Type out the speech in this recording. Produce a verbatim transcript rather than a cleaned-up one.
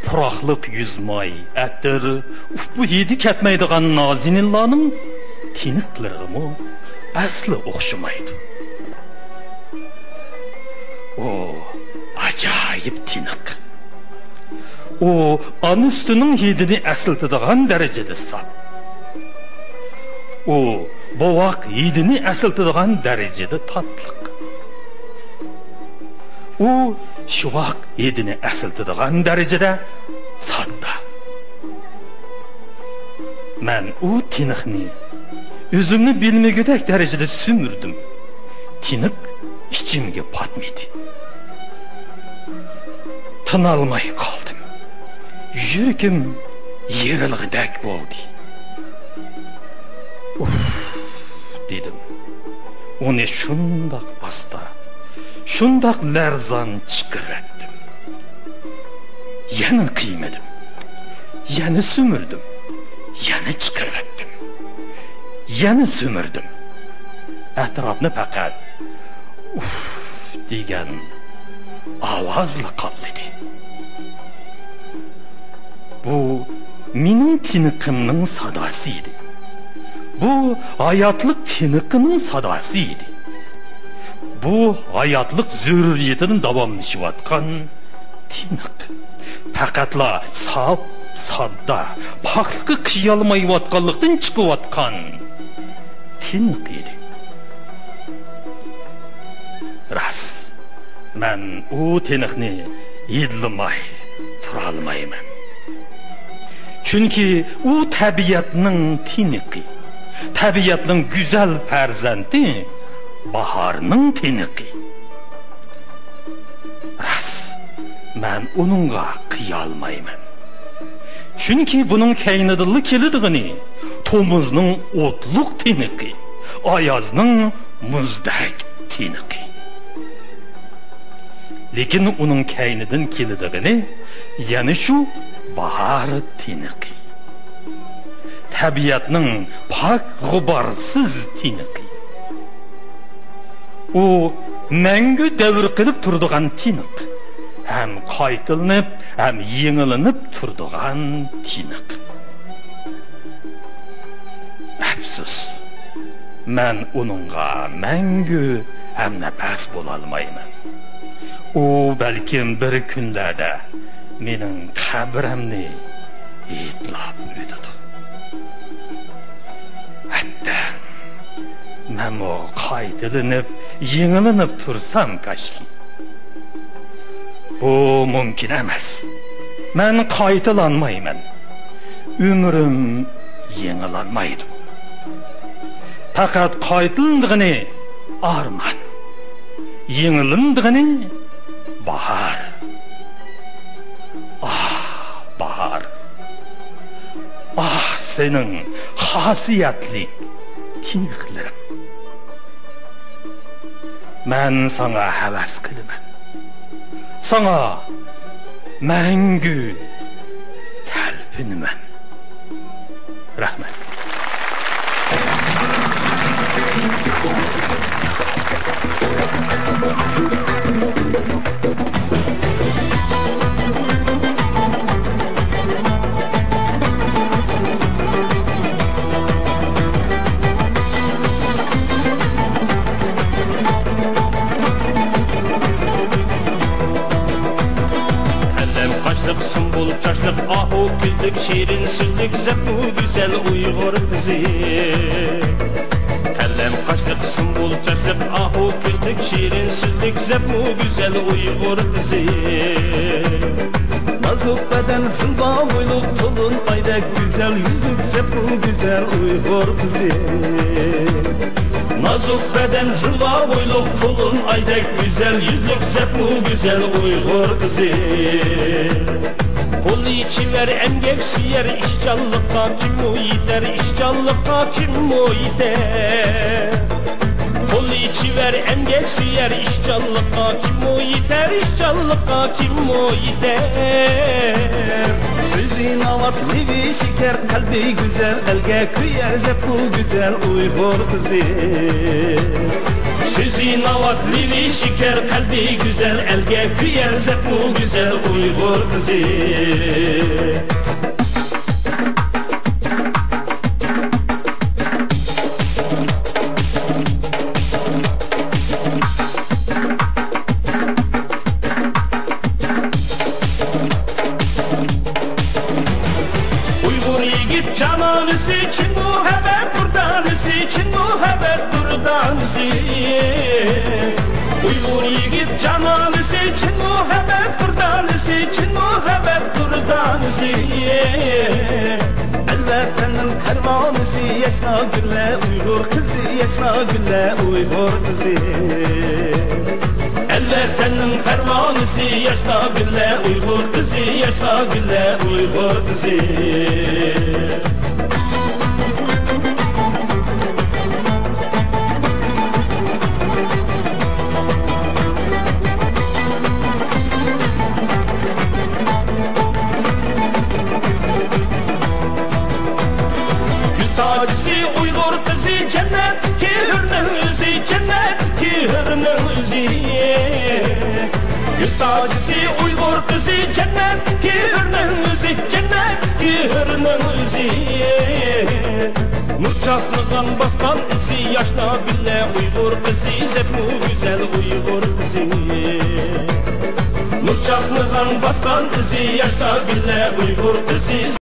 پۇراقلىق يۈز ماي، ئەتىر، ئۇپا ھىدى كەتمەيدىغان نازىنىنلارنىڭ تىنىقلىرىغىمۇ ئەسلى ئوخشىمايدۇ. ئۇ ئاجايىپ تىنىق. ئۇ ئانا سۈتىنىڭ ھىدىنى ئەسلىتىدىغان دەرىجىدە ساپ. ئۇ بوۋاق ھىدىنى ئەسلىتىدىغان دەرىجىدە تاتلىق. ئۇ شۇۋاق ھىدىنى ئەسلىتىدىغان دەرىجىدە ساددا. مەن ئۇ تىنىقنى ئۆزۈمنى بىلمىگۈدەك دەرىجىدە سۈمۈردۈم. تىنىق ئىچىمگە پاتمىدى. تىنالماي قالدىم. يۈرىكىم يېرىلغۇدەك بولدى. «ئۇف!» دېدىم. ئۇنى شۇنداق ئاستا، شۇنداق لەرزان چىقىرىۋەتتىم. يەنە قىيمىدىم. يەنە سۈمۈردۈم. يەنە چىقىرىۋەتتىم. يەنە سۈمۈردۈم. ئەتراپنى پەقەت «ئۇف!» دېگەن ئاۋازلا قاپلىدى. بۇ مېنىڭ تىنىقىمنىڭ ساداسى ئىدى. بۇ ھاياتلىق تىنىقىنىڭ ساداسى ئىدى. بۇ ھاياتلىق زۆرۈرىيىتىدىن داۋاملىشىۋاتقان تىنىق. پەقەتلا ساپ، ساددا، پاكلىقى قىيالمايۋاتقانلىقتىن چىقىۋاتقان تىنىق ئىدى. راست، مەن ئۇ تىنىقنى ھىدلىماي تۇرالمايمەن. چۈنكى ئۇ تەبىئەتنىڭ تىنىقى، تەبىئەتنىڭ گۈزەل پەرزەنتى، باھارنىڭ تىنىقى. راست، مەن ئۇنىڭغا قىيالمايمەن. چۈنكى بۇنىڭ كەينىدىنلا كېلىدىغىنى تومۇزنىڭ ئوتلۇق تىنىقى، ئايازنىڭ مۇزدەك تىنىقى. لېكىن ئۇنىڭ كەينىدىن كېلىدىغىنى يەنە شۇ باھار تىنىقى. تەبىئەتنىڭ پاك غۇبارسىز تىنىقى. ئۇ مەڭگۈ دەۋر قىلىپ تۇرىدىغان تىنىق. ھەم قايتىلىنىپ، ھەم يېڭىلىنىپ تۇرىدىغان تىنىق. ئەپسۇس، مەن ئۇنىڭغا مەڭگۈ ھەمنەپەس بولالمايمەن. ئۇ بەلكىم بىر كۈنلەردە مېنىڭ قەبرەمنى ھىدلاپ ئۆتىدۇ. ھەتتا مەنمۇ قايتىلىنىپ، يېڭىلىنىپ تۇرسام كاشكى. بۇ مۇمكىن ئەمەس. مەن قايتىلانمايمەن. ئۆمرۈم يېڭىلانمايدۇ. پەقەت قايتىلىنىدىغىنى ئارمان. يېڭىلىنىدىغىنى باھار. ئاھ، باھار. ئاھ، سېنىڭ خاسىيەتلىك تىنىقلىرىڭ. مەن ساڭا ھەۋەس قىلىمەن. ساڭا مەڭگۈ تەلپۈنىمەن. رەھمەت. قەلەم قاشلىق، سۇمبۇل چاچلىق، ئاھۇ كۆزلۈك، شېرىن سۆزلۈك، زەپمۇ گۈزەل ئۇيغۇر قىزى. قەلەم قاشلىق، سۇمبۇل چاچلىق، ئاھۇ كۆزلۈك، شېرىن سۆزلۈك، زەپمۇ گۈزەل ئۇيغۇر قىزى. نازۇك بەدەن، زىلۋا بويلۇق، تولۇن ئايدەك گۈزەل يۈزلۈك، زەپمۇ گۈزەل ئۇيغۇر قىزى. نازۇك بەدەن، زىلۋا بويلۇق، تولۇن ئايدەك گۈزەل يۈزلۈك، زەپمۇ گۈزەل ئۇيغۇر قىزى. قول ئېچىۋەر، ئەمگەك سۆيەر، ئىشچانلىققا كىممۇ يېتەر، ئىشچانلىققا كىممۇ يېتەر؟ قول ئېچىۋەر، ئەمگەك سۆيەر، ئىشچانلىققا كىممۇ يېتەر، ئىشچانلىققا كىممۇ يېتەر؟ سۆزى ناۋات، لېۋى شېكەر، قەلبى گۈزەل، ئەلگە كۆيەر زەپۇ گۈزەل ئۇيغۇر قىزى. كۆزى ناۋات، لېۋى شېكەر، قەلبى گۈزەل، ئەلگە كۆيەر زەپمۇ گۈزەل ئۇيغۇر قىزى. ئۇيغۇر يىگىت جانانىسى، چىن مۇھەببەت دۇردانىسى، چىن مۇھەببەت دۇردانىسى. ئۇيغۇر يىگىت جانانىسى، چىن مۇھەببەت دۇردانىسى، چىن مۇھەببەت دۇردانىسى. ئەلۋەتەننىڭ پەرۋانىسى، ياشنا گۈللە ئۇيغۇر قىزى، ياشنا گۈللە ئۇيغۇر قىزى. ئەلۋەتەننىڭ پەرۋانىسى، ياشنا گۈللە ئۇيغۇر قىزى، ياشنا گۈللە ئۇيغۇر قىزى. گۈل تاجىسى ئۇيغۇر قىزى، جەننەتتىكى ھۆرنىڭ ئۆزى، جەننەتتىكى ھۆرنىڭ ئۆزى. گۈل تاجىسى ئۇيغۇر قىزى، جەننەتتىكى ھۆرنىڭ ئۆزى، جەننەتتىكى ھۆرنىڭ ئۆزى. نۇر چاقنىغان باسقان ئىزى، ياشنا گۈللە ئۇيغۇر قىزى، زەپمۇ گۈزەل ئۇيغۇر قىزى. نۇر چاقنىغان باسقان ئىزى، ياشنا گۈللە ئۇيغۇر قىزى.